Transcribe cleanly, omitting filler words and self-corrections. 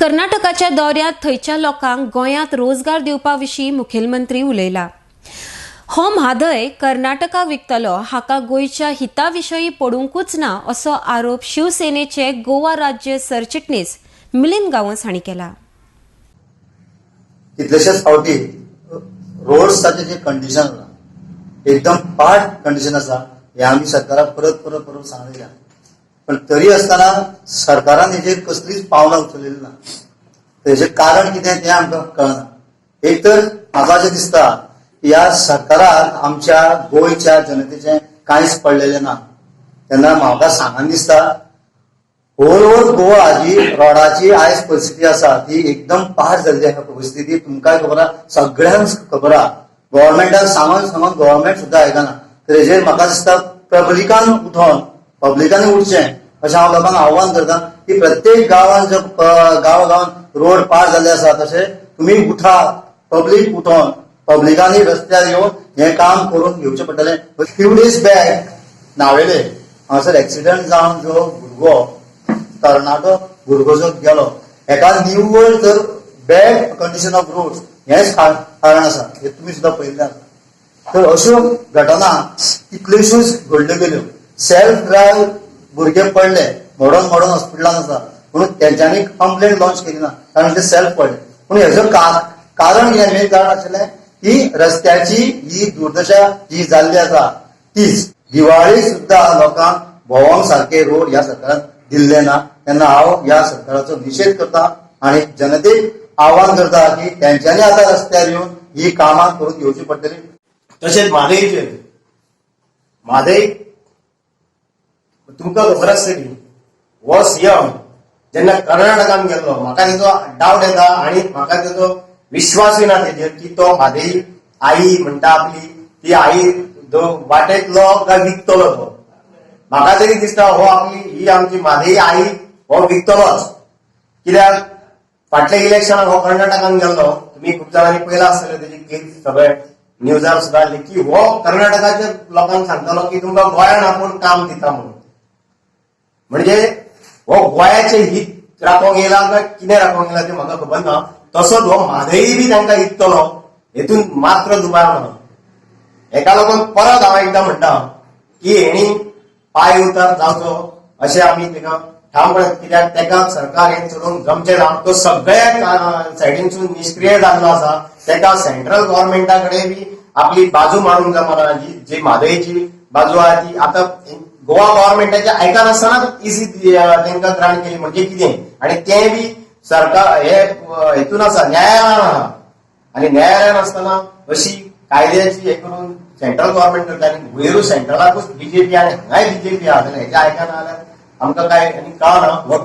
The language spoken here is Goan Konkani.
कर्नाटकाच्या दौऱ्यांत थंयच्या लोकांक गोंयांत रोजगार दिवपा विशीं मुखेलमंत्री उलयला. हो म्हादय कर्नाटका विकतलो हाका गोंयच्या हिता विशीं पडूंकूच ना असो आरोप शिवसेनेचे गोवा राज्य सरचिटणीस मिलिंद गांवस हांणी केला. कितलेशेच फावटी रोड्साचें जें कंडिशन आसा, एकदम पाड कंडिशन आसा, हें आमी सरकाराक परत परत परत सांगलेलें आसा. पण तरी आसतना सरकारान हेजेर कसलीच पावलां उचललेली ना. तेजें कारण कितें तें आमकां कळना. एक तर म्हाका अशें दिसता की ह्या सरकाराक आमच्या गोंयच्या जनतेचें कांयच पडलेलें ना. तेन्ना म्हाका सांगन दिसता, होल ओवर गोवा जी रोडाची आयज परिस्थिती आसा ती एकदम पाड जाल्ली आसा. परिस्थिती तुमकांय खबर आसा, सगळ्यांक खबर आसा. गव्हर्मेंटाक सांगून सांगून गव्हर्मेंट सुद्दां आयकना. तर हेजेर म्हाका दिसता पब्लिकान उठोन, पब्लिकान उठचें अशें हांव लोकांक आव्हान करता की प्रत्येक गांवान जो गांव गांवान रोड पाड जाल्ले आसा, तशें तुमी उठा, पब्लीक उठोन पब्लिकांनी रस्त्यार येवन हें काम करून घेवचें पडटलें. फ्यू डेज बॅक नावेले हांगासर एक्सिडंट जावन जो भुरगो, तरणाटो भुरगो जो गेलो, हेका निव्वळ जर बॅड कंडिशन ऑफ रोड्स हेंच कारण आसा, हें तुमी सुद्दां पळयल्लें आसा. तर अश्यो घटना कितल्योश्योच घडल्यो गेल्यो. सेल्फ ड्रायव्ह भुरगे पडले, मोडोन मोडोन हॉस्पिटलान आसा, म्हणून तेंच्यांनी कंप्लेंट लॉन्च केली ना, कारण ते सेल्फ पडले. पूण हेजो कारण कितें, मेन कारण आशिल्लें की रस्त्याची ही दुर्दशा जी जाल्ली आसा तीच. दिवाळी सुद्दां लोकांक भोंवंक सारके रोड ह्या सरकारान दिल्ले ना. तेन्ना हांव ह्या सरकाराचो निशेध करता आनी जनतेक आव्हान करता की तेंच्यांनी आतां रस्त्यार येवन ही कामां करून घेवची पडटली. तशेंच म्हादईचेर, म्हादई तुमकां खबर आसतली, हो सीएम जेन्ना कर्नाटकान गेल्लो, म्हाका तेजो डावट येता आनी म्हाका तेजो विश्वासूय ना तेजेर की तो म्हादई आई म्हणटा आपली ती आई जो वाटेतलो काय विकतलो तो. म्हाका तरी दिसता हो आपली ही आमची म्हादई आई हो विकतलोच. कित्याक फाटल्या इलेक्शनाक हो कर्नाटकान गेल्लो, तुमी खूब जाणांनी पळयला आसतलें, तेजी क्लिप सगळे न्यूजार सुद्दां आसली की हो कर्नाटकाच्या लोकांक सांगतालो की तुमकां गोंयान आपूण काम दिता म्हणून. म्हणजे हो गोंयाचे हित राखोवंक येयला काय कितें राखोवंक येयला तें म्हाका खबर ना. तसोच हो म्हादई बी तांकां इकतलो हेतून मात्र दुबाव ना. हेका लागून परत हांव एकदां म्हणटा की हेणी पांय उतार जावचो अशें आमी ताका ठामपणे, कित्याक ताका सरकार हें चलोवंक जमचें ना. तो सगळ्या सायडीनसून निश्क्रिय जाल्लो आसा. ताका सेंट्रल गव्हर्मेंटा कडेन बी आपली बाजू मांडूंक जमना. जी जी म्हादयची बाजू आहा ती आतां गोवा गव्हर्मेंटाच्या आयकनासतना इसी तांकां ग्रांट केली म्हणजे कितें? आनी तें बी सरकार हे हेतून आसा, न्यायालयान आहा आनी न्यायालयान आसतना अशी कायद्याची हे करून सेंट्रल गव्हर्मेंट करता आनी वयरूय सेंट्रलाकूच बीजेपी आनी हांगाय बीजेपी आहा, जाल्यार हेजें आयकना जाल्यार आमकां काय आनी कळना.